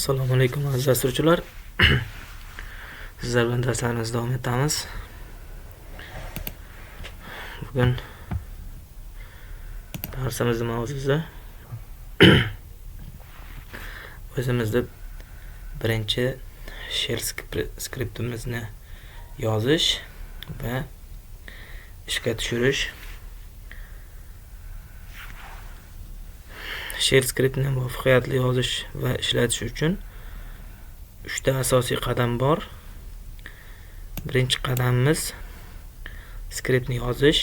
Assalomu alaykum, aziz dasturchilar. Sizlar bilan darslarimizni davom etamiz. Bugun darsimizni mavzusi o'zimizni birinchi shell skriptimizni yozish va ishga tushirish. Shell skriptni muvaffaqiyatli yozish va ishlatish uchun 3 ta asosiy qadam bor. Birinchi qadamimiz skriptni yozish.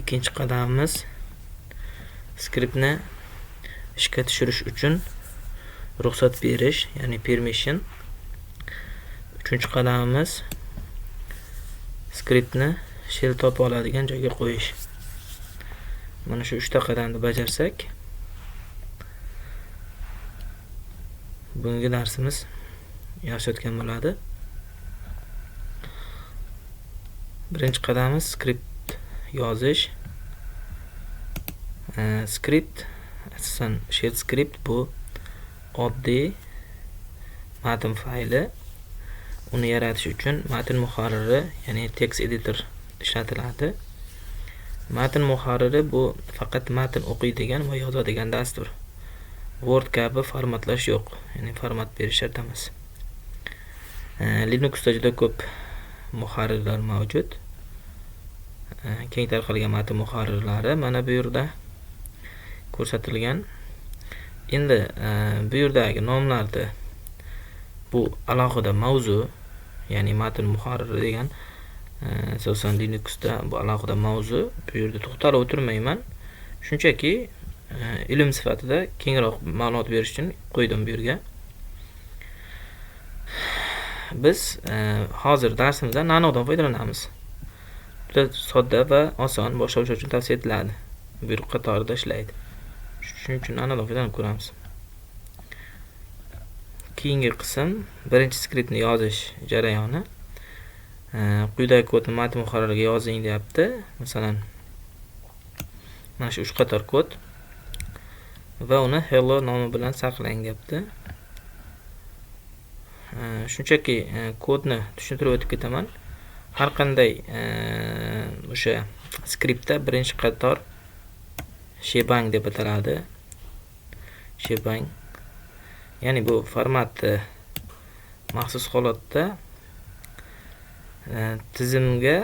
Ikkinchi qadamimiz skriptni ishga tushirish uchun ruxsat berish, ya'ni permission. Uchinchi qadamimiz skriptni shell topa oladigan joyga qo'yish. Mana shu 3 ta qadamni bajarsak, bugungi darsimiz yaxshi o'tgan bo'ladi. Birinchi qadamimiz skript yozish. Skript asosan shell skript bu oddiy matn fayli. Uni yaratish uchun matn muharriri, ya'ni text editor ishlatiladi. Matn muharriri bu faqat matn o'qiydigan va yozadigan dastur. Word kabi formatlash yo'q, ya'ni format berish shart emas. Linuxda juda ko'p muharrirlar mavjud. Keng tarqalgan matn muharrirlari mana bu yerda ko'rsatilgan. Endi bu yerdagi nomlarni bu alohida mavzu, ya'ni matn muharriri degan, asosan Linuxda bu alohida mavzu. Bu yerda to'xtalib o'tirmayman. Shunchaki ilm sifatida kengroq ma'lumot berish uchun qo'ydim bu yerga. Biz hozir darsimizda Nanodan foydalanamiz. Juda sodda va oson, boshlovchi uchun tavsiya etiladi. Buyruq qatorida ishlaydi. Shuning uchun Nanodan foydalanib ko'ramiz. Keyingi qism birinchi skriptni yozish jarayoni. Quyidagi kodni matn muharririga yozing deyapti. Masalan, mana shu 3 qator kod va uni hello nomi bilan saqlang deyapti. Shunchaki kodni tushuntirib o'tib ketaman. Har qanday o'sha skriptda birinchi qator shebang deb ataladi. Shebang, ya'ni bu formatni maxsus holatda tizimga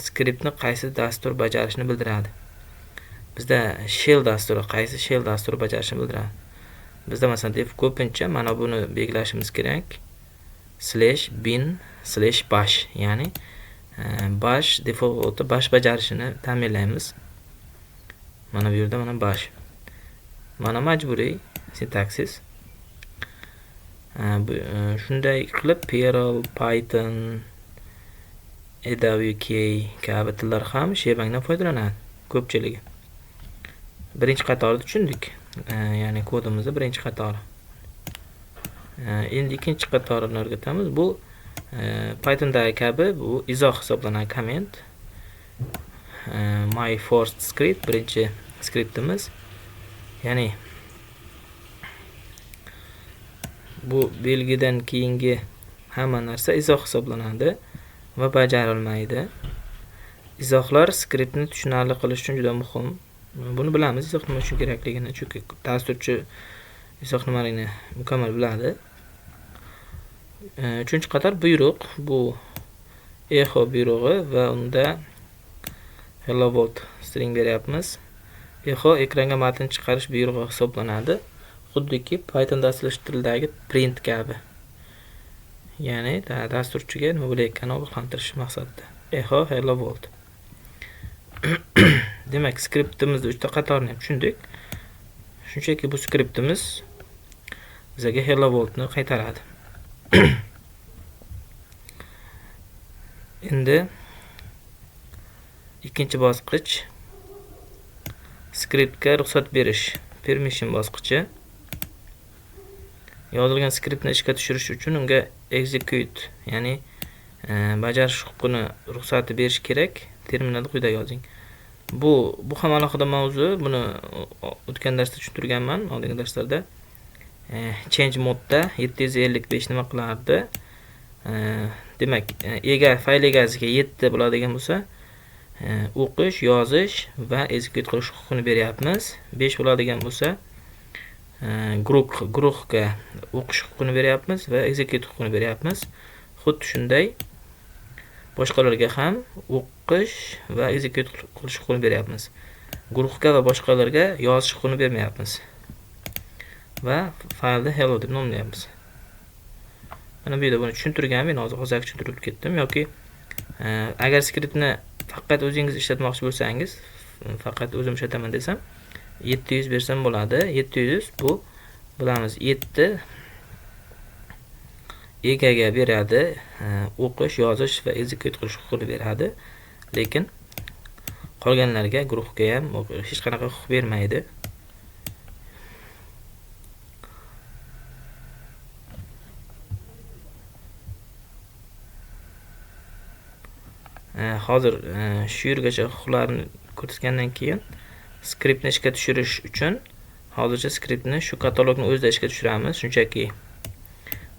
skriptni qaysi dastur bajarishini bildiradi. Bizda shell dasturi qaysi shell dasturi bajarishini bildiradi. Bizda masalan deb ko'pincha mana buni belgilashimiz kerak. /bin/bash, ya'ni bash defaultda bash bajarishini ta'minlaymiz. Mana bu yerda mana bash. Mana majburiy sintaksis. Bu shunday qilib Perl, Python, AWK kabi tillar ham shebangdan foydalanadi ko'pchiligi. Birinchi qatorni tushundik. Ya'ni kodimizni birinchi qatori. Endi ikkinchi qatorini o'rgatamiz. Bu Pythondagi kabi bu izoh hisoblanadi, comment. My first script, birinchi skriptimiz. Ya'ni bu belgidan keyingi hamma narsa izoh hisoblanadi va bajarilmaydi. Izohlar skriptni tushunarli qilish uchun juda muhim. Buni bilamiz, izoh nima uchun kerakligini, chunki dasturchi izoh nimaligini mukammal biladi. Uchinchi qator buyruq, bu echo buyrug'i va unda hello world string beryapmiz. Echo ekranga matn chiqarish buyrug'i hisoblanadi. Xuddiki Python dasturlash tilidagi print kabi. Ya'ni dasturchiga nima bo'layotganini ogohlantirish maqsadida. Echo hello world. Demak, skriptimizni 3 ta qatorini ham tushundik. Shunchaki bu skriptimiz bizga hello worldni qaytaradi. Endi ikkinchi bosqich skriptga ruxsat berish, permission bosqichi. Yozilgan skriptni ishga tushirish uchun unga execute, ya'ni bajarish huquqini ruxsati berish kerak. Terminalda quyida yozing. Bu ham alohida mavzu. Buni o'tgan darsda tushuntirganman, oldingi darslarda. Change modda 755 nima qilardi? Demak, ega fayl egasiga 7 bo'ladigan bo'lsa, o'qish, yozish va execute qilish huquqini beryapmiz. 5 bo'ladigan bo'lsa, guruhga o'qish huquqini beryapmiz va execute huquqini beryapmiz. Xuddi shunday boshqalarga ham o'qish va execute qilish huquqini beryapmiz. Guruhga va boshqalarga yozish huquqini bermayapmiz. Va faylni hello deb nomlayapmiz. Mana bu yerda buni tushuntirgan, men hozir hozir tushuntirib ketdim yoki agar skriptni faqat o'zingiz ishlatmoqchi bo'lsangiz, faqat o'zim ishlataman desam, 700 bersam bo'ladi. 700 bu bilamiz 7 egaga beradi, o'qish, yozish va execute qilish huquqini beradi. Lekin qolganlarga, guruhga ham hech qanaqa huquq bermaydi. Hozir shu yergacha huquqlarni ko'rsatgandan keyin skriptni ishga tushirish uchun hozircha skriptni shu katalogni o'zida ishga tushiramiz. Shunchaki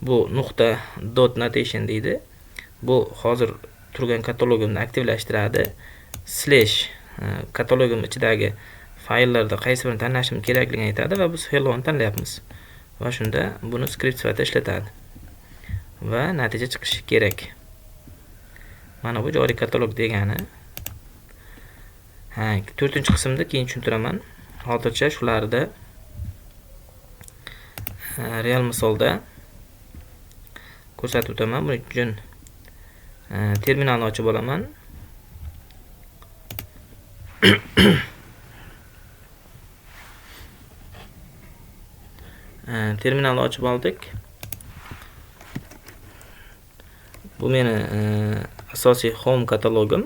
bu nuqta dot notation deydi. Bu hozir turgan katalogimni aktivlashtiradi. Slash katalogim ichidagi fayllarda qaysi birini tanlashim kerakligini aytadi va biz hello ni tanlayapmiz. Va shunda buni skript sifatida ishlatadi. Va natija chiqishi kerak. Mana bu joriy katalog degani. Ha, 4-qismda keyin tushuntiraman. Hozircha shularda real misolda ko'rsatib o'taman. Buning uchun terminalni ochib olaman. Terminalni ochib oldik. Bu meni asosiy home katalogim.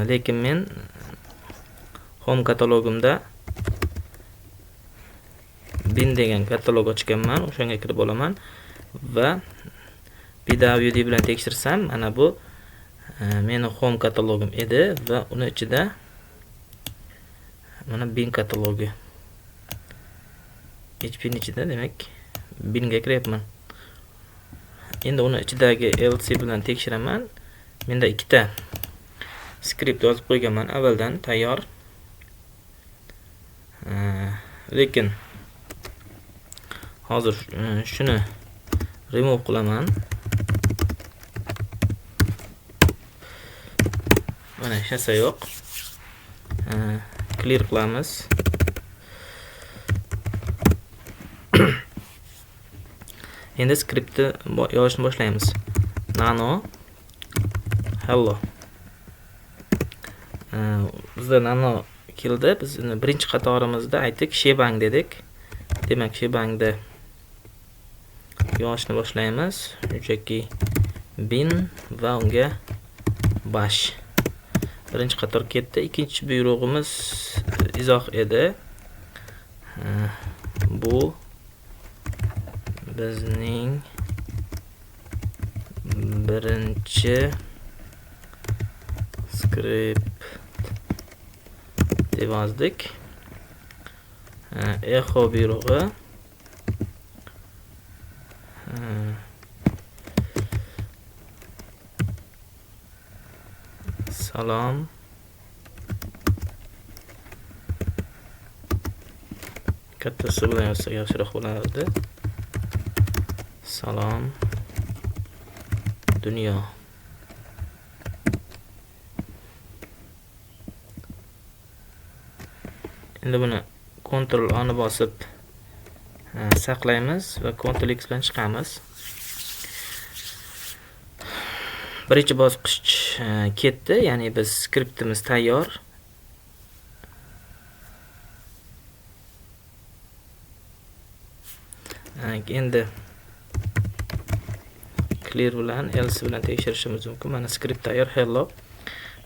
Lekin men home katalogimda bin degan katalog ochganman, o'shanga kirib olaman va pwd bilan tekshirsam, mana bu meni home katalogim edi va uni ichida mana bin katalogi. HP ning ichida, demak, binga kiryapman. Endi uni ichidagi LC bilan tekshiraman. Menda ikkita skript yozib qo'yganman avvaldan tayyor. Lekin hozir shuni remove qilaman. Mana hech narsa yo'q. Clear qilamiz. Endi skriptni yozishni boshlaymiz. Nano hello. Bizda nano keldi. Biz uni birinchi qatorimizda aytdik shebang dedik. Demak, shebangda yozishni boshlaymiz. Shunchaki bin va unga bash. Birinchi qator ketdi. Ikkinchi buyrug'imiz izoh edi. Bu bizning birinchi skript deb yozdik. Echo buyrug'i. Salom. Katta S bilan yozsak yaxshiroq bo'lardi. Salom dunyo. Endi buni Ctrl A ni bosib saqlaymiz va Ctrl X bilan chiqamiz. Birinchi bosqich ketdi, ya'ni biz skriptimiz tayyor. Endi clear bilan else bilan tekshirishimiz mumkin. Mana skript tayyor, hello.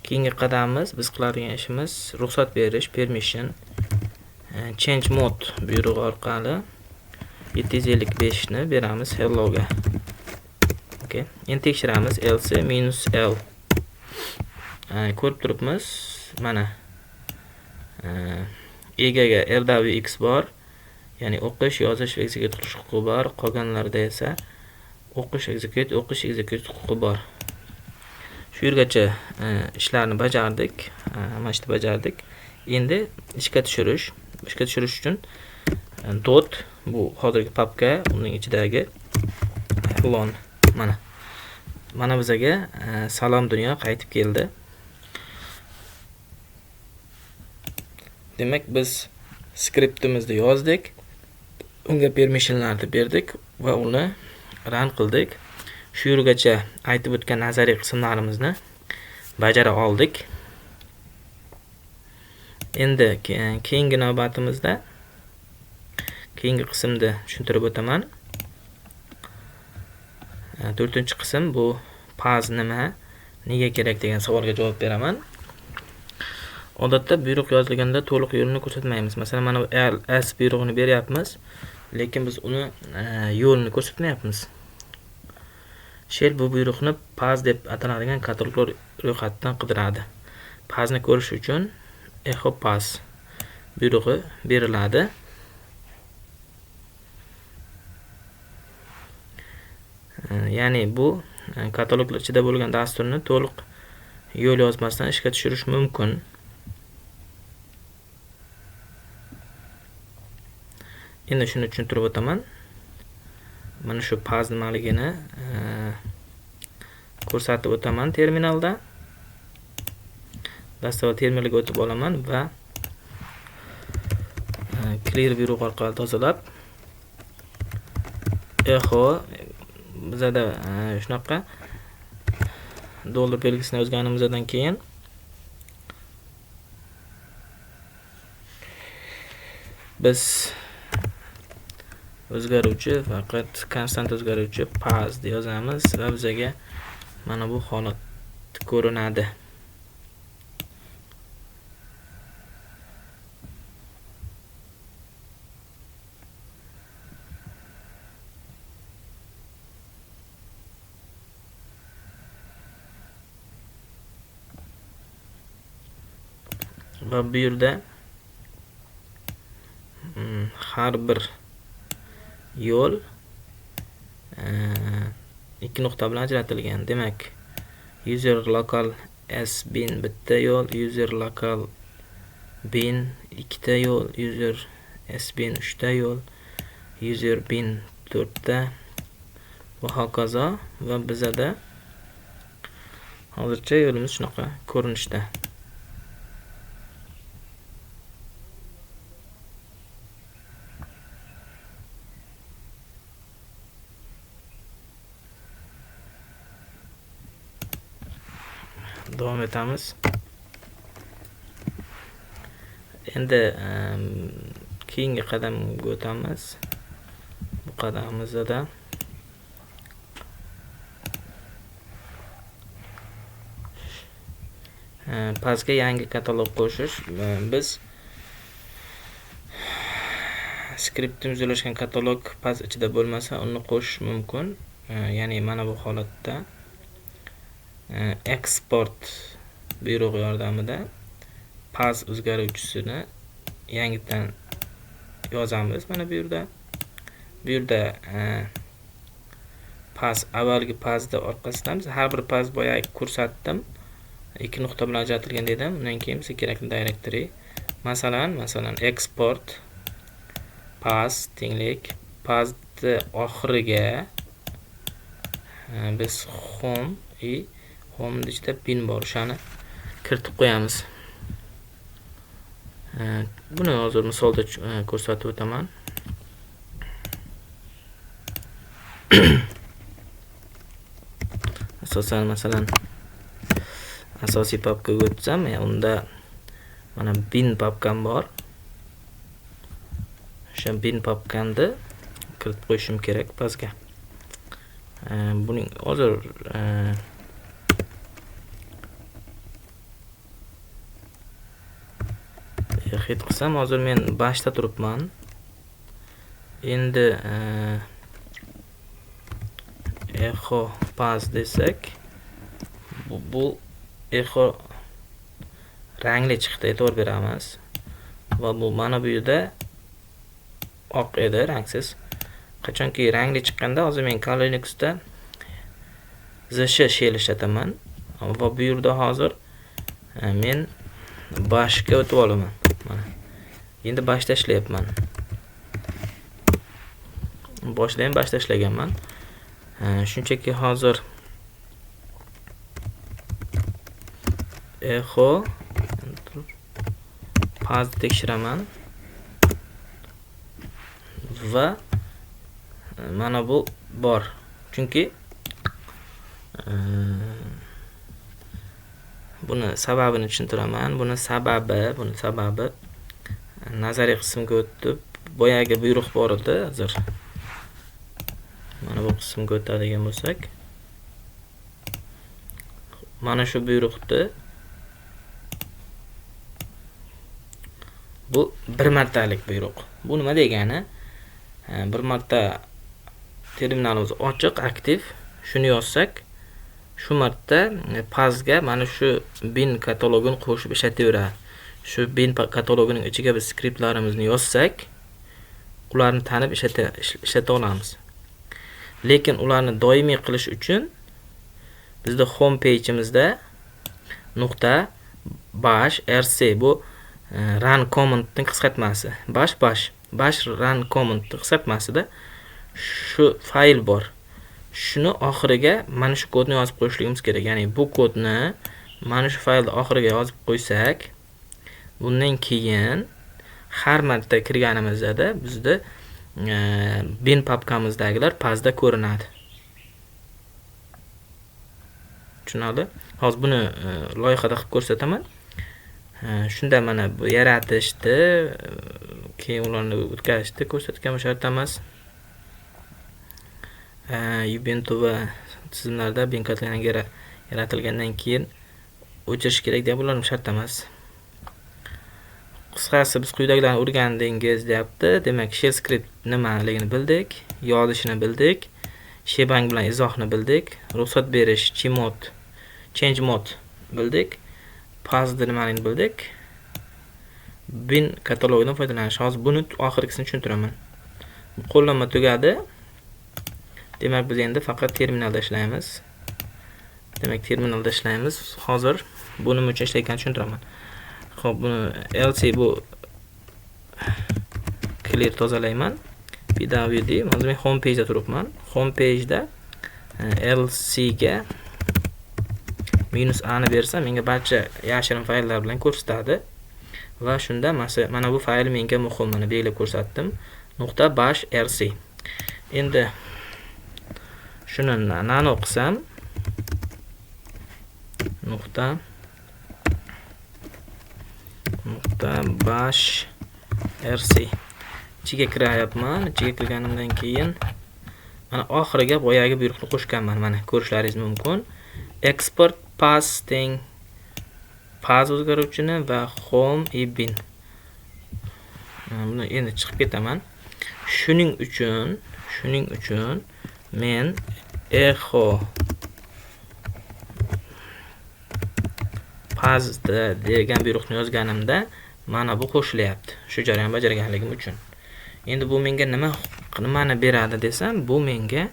Keyingi qadamimiz, biz qiladigan ishimiz ruxsat berish, permission. Change mode buyrug'i orqali 755 ni beramiz hello ga. Okay. Endi tekshiramiz else minus l. Ko'rib turibmiz, mana egaga rwx bor, Ya'ni o'qish, yozish va execute qilish huquqi bor. Qolganlarida esa o'qish, execute, o'qish, execute huquqi bor. Shu yergacha ishlarni bajardik, hamma ishni bajardik. Endi ishga tushirish. Ishga tushirish uchun dot bu hozirgi papka, uning ichidagi lon mana. Mana bizaga salom dunyo qaytib keldi. Demak, biz skriptimizni yozdik, unga permissionlarni berdik va uni run qildik. Shu yergacha aytib o'tgan nazariy qismlarimizni bajara oldik. Endi keyingi navbatimizda keyingi qismni tushuntirib o'taman. To'rtinchi qism bu paz nima, nega kerak degan savolga javob beraman. Odatda buyruq yozilganda to'liq yo'lni ko'rsatmaymiz. Masalan, mana bu ls buyrug'ini beryapmiz, lekin biz uni yo'lini ko'rsatmayapmiz. Shell bu buyruqni paz deb ataladigan kataloglar ro'yxatidan qidiradi. Pazni ko'rish uchun echo paz buyrug'i beriladi. Ya'ni bu kataloglar ichida bo'lgan dasturni to'liq yo'l yozmasdan ishga tushirish mumkin. Endi shuni tushuntirib o'taman. Mana shu paz nimaligini ko'rsatib o'taman terminalda. Dastavval terminalga o'tib olaman va clear buyrug'i orqali tozalab echo bizada shunaqa dollar belgisini yozganimizdan keyin biz o'zgaruvchi faqat konstant o'zgaruvchi paz deb yozamiz va bizaga mana bu holat ko'rinadi. Va bu yerda har bir yo'l ikki nuqta bilan ajratilgan. Demak, user local s bin bitta yo'l, user local bin ikkita yo'l, user s bin uchta yo'l, user bin to'rtta va hokazo. Va bizada hozircha yo'limiz shunaqa ko'rinishda. Davom etamiz. Endi keyingi qadamga o'tamiz. Bu qadamimizda pastga yangi katalog qo'shish. Biz skriptimiz joylashgan katalog past ichida bo'lmasa, uni qo'shish mumkin. Ya'ni mana bu holatda export buyrug'i yordamida paz o'zgaruvchisini yangidan yozamiz. Mana bu yerda, bu yerda paz avvalgi pazda orqasidan biz har bir paz boya ko'rsatdim, ikki nuqta bilan ajratilgan dedim. Undan keyin bizga kerakli directory, masalan export paz tenglik pazni oxiriga biz home i home ichida bin bor, o'shani kiritib qo'yamiz. Buni hozir misolda ko'rsatib o'taman. Asosan masalan asosiy papkaga o'tsam, unda mana bin papkam bor. O'sha bin papkamni kiritib qo'yishim kerak pastga. Buning hozir hid qilsam, hozir men bashda turibman. Endi echo paz desak, bu echo rangli chiqdi, e'tibor beramiz. Va bu mana bu yerda Oq edi, rangsiz. Qachonki rangli chiqqanda, hozir men Kali Linuxda ZSH shell ishlataman va bu yerda hozir men bashga o'tib olaman. Mana. Endi bashda ishlayapman. Boshida ham bashda ishlaganman. Shunchaki hozir echo path tekshiraman va mana bu bor. Chunki buni sababini tushuntiraman. Buni sababi nazariy qismga o'tib, boyagi buyruq bor edi hozir. Mana bu qismga o'tadigan bo'lsak, mana shu buyruqni, bu bir martalik buyruq. Bu nima degani? Bir marta terminalimiz ochiq, aktiv. Shuni yozsak, shu marta pathga mana shu bin katalogini qo'shib ishlataveradi. Shu bin katalogining ichiga biz skriptlarimizni yozsak, ularni tanib ishlata olamiz. Lekin ularni doimiy qilish uchun bizda home page'imizda nuqta bash rc, bu run commandning qisqartmasi. Bash run commandning qisqartmasida shu fayl bor. Shuni oxiriga mana shu kodni yozib qo'yishligimiz kerak. Ya'ni bu kodni mana shu faylni oxiriga yozib qo'ysak, bundan keyin har marta kirganimizda bizda bin papkamizdagilar pathda ko'rinadi. Tushunarli? Hozir buni loyihada qilib ko'rsataman. Shunda mana bu yaratishni, keyin ularni o'tkazishni ko'rsatgan shart emas. Ubuntu va tizimlarda bin katalog yaratilgandan keyin o'chirish kerak deb ular shart emas. Qisqasi, biz quyidagilarni o'rgandingiz deyapti. Demak, shell script nimaligini bildik, yozishini bildik, shebang bilan izohni bildik, ruxsat berish, chmod, change mod bildik, path nimaligini bildik, bin katalogidan foydalanish. Hozir buni oxirgisini tushuntiraman. Qo'llanma tugadi. Demak, biz endi faqat terminalda ishlaymiz. Demak, terminalda ishlaymiz. Hozir bu nima uchun ishlayotganini tushuntiraman. Xo'p, buni LC, bu clear, tozalayman. PWD, hozir men home page da turibman. Home page da LC ga minus a ni bersam, menga barcha yashirin fayllar bilan ko'rsatadi. Va shunda mana bu fayl menga muhim, mana belgilab ko'rsatdim. Nuqta bash rc. Endi shuni nano qilsam, nuqta nuqta bash rc ichiga kiryapman. Ichiga kirganimdan keyin mana oxiriga boyagi buyruqni qo'shganman. Mana ko'rishlaringiz mumkin. Export path teng path o'zgaruvchini va home e bin. Buni endi chiqib ketaman. Shuning uchun men echo path degan buyruqni yozganimda mana bu qo'shilyapti. Shu jarayon bajarganligim uchun. Endi bu menga nimani beradi desam, bu menga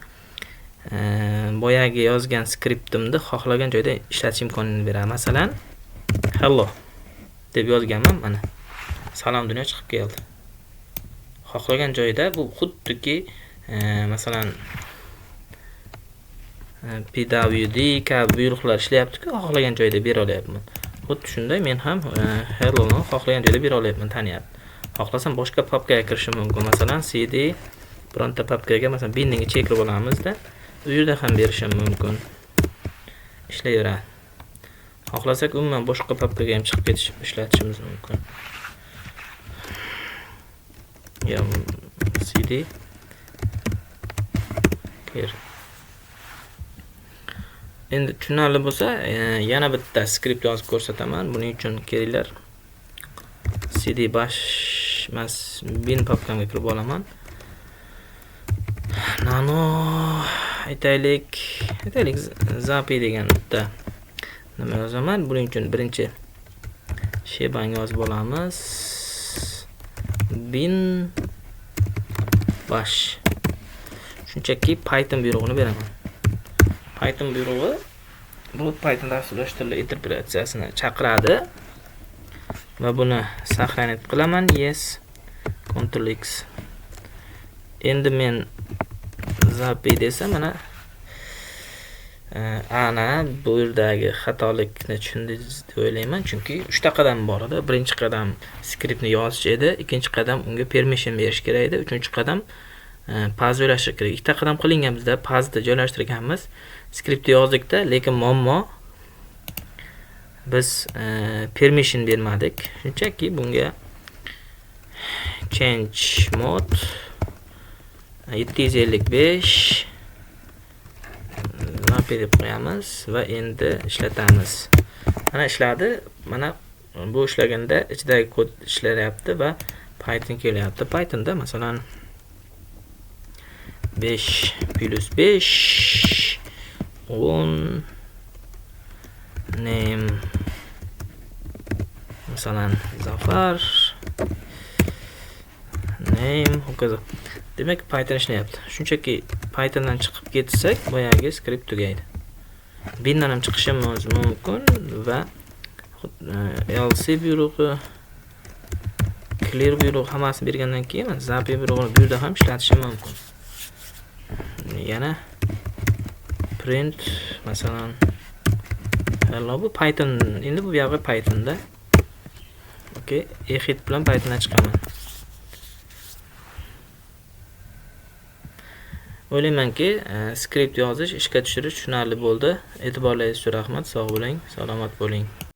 boyagi yozgan skriptimni xohlagan joyda ishlatish imkonini beradi. Masalan, hello deb yozganman, mana salom dunyo chiqib keldi. Xohlagan joyda bu xuddiki, masalan, pwd kabi buyruqlar ishlayapti-ku, xohlagan joyda bera olyapman. Xuddi shunday men ham hello ni xohlagan joyda bera olyapman, tanyapti. Xohlasam boshqa papkaga kirishim mumkin. Masalan, cd bironta papkaga, masalan, binning ichiga kirib olamizda, u yerda ham berishim mumkin. Ishlayveradi. Xohlasak umuman boshqa papkaga ham chiqib ketish ishlatishimiz mumkin. Ya cd clear. Endi tushunarli bo'lsa, yana bitta skript yozib ko'rsataman. Buning uchun kelinglar. Cd bash emas, bin papkamga kirib olaman. Nano aytaylik zapi degan bitta nima yozaman. Buning uchun birinchi shebang yozib olamiz. Bin Bash. Shunchaki Python buyrug'ini beraman. Python buyrug'i bu Python dasturlash tili interpretatsiyasini chaqiradi va buni сохранить qilaman. Yes. Ctrl X. Endi men zapi desam, mana ana bu yerdagi xatolikni tushundingiz deb o'ylayman, chunki 3 ta qadam bor edi. Birinchi qadam skriptni yozish edi, ikkinchi qadam unga permission berish kerak edi, uchinchi qadam path joylashtirish kerak. Ikkita qadam qilingan bizda, pathni joylashtirganmiz, skriptni yozdikda, lekin muammo biz permission bermadik. Shunchaki bunga change mode 755 zapi deb qo'yamiz va endi ishlatamiz. Mana ishladi. Mana bu ishlaganda ichidagi kod ishlayapti va Python kelyapti. Pythonda masalan 5 plus 5 10, name masalan Zafar, name, hokazo. Demak, Python ishlayapti. Shunchaki Pythondan chiqib ketsak, boyagi skript tugaydi. Bindan ham chiqishimiz mumkin va ls buyrug'i, clear buyrug'i hammasini bergandan keyin zapi buyrug'ini bu yerda ham ishlatishim mumkin. Yana print masalan hello, bu Python, endi bu yog'i Pythonda. Okay, exit bilan Pythondan chiqaman. O'ylaymanki, skript yozish, ishga tushirish tushunarli bo'ldi. E'tiborlaringiz uchun rahmat. Sog' bo'ling, salomat bo'ling.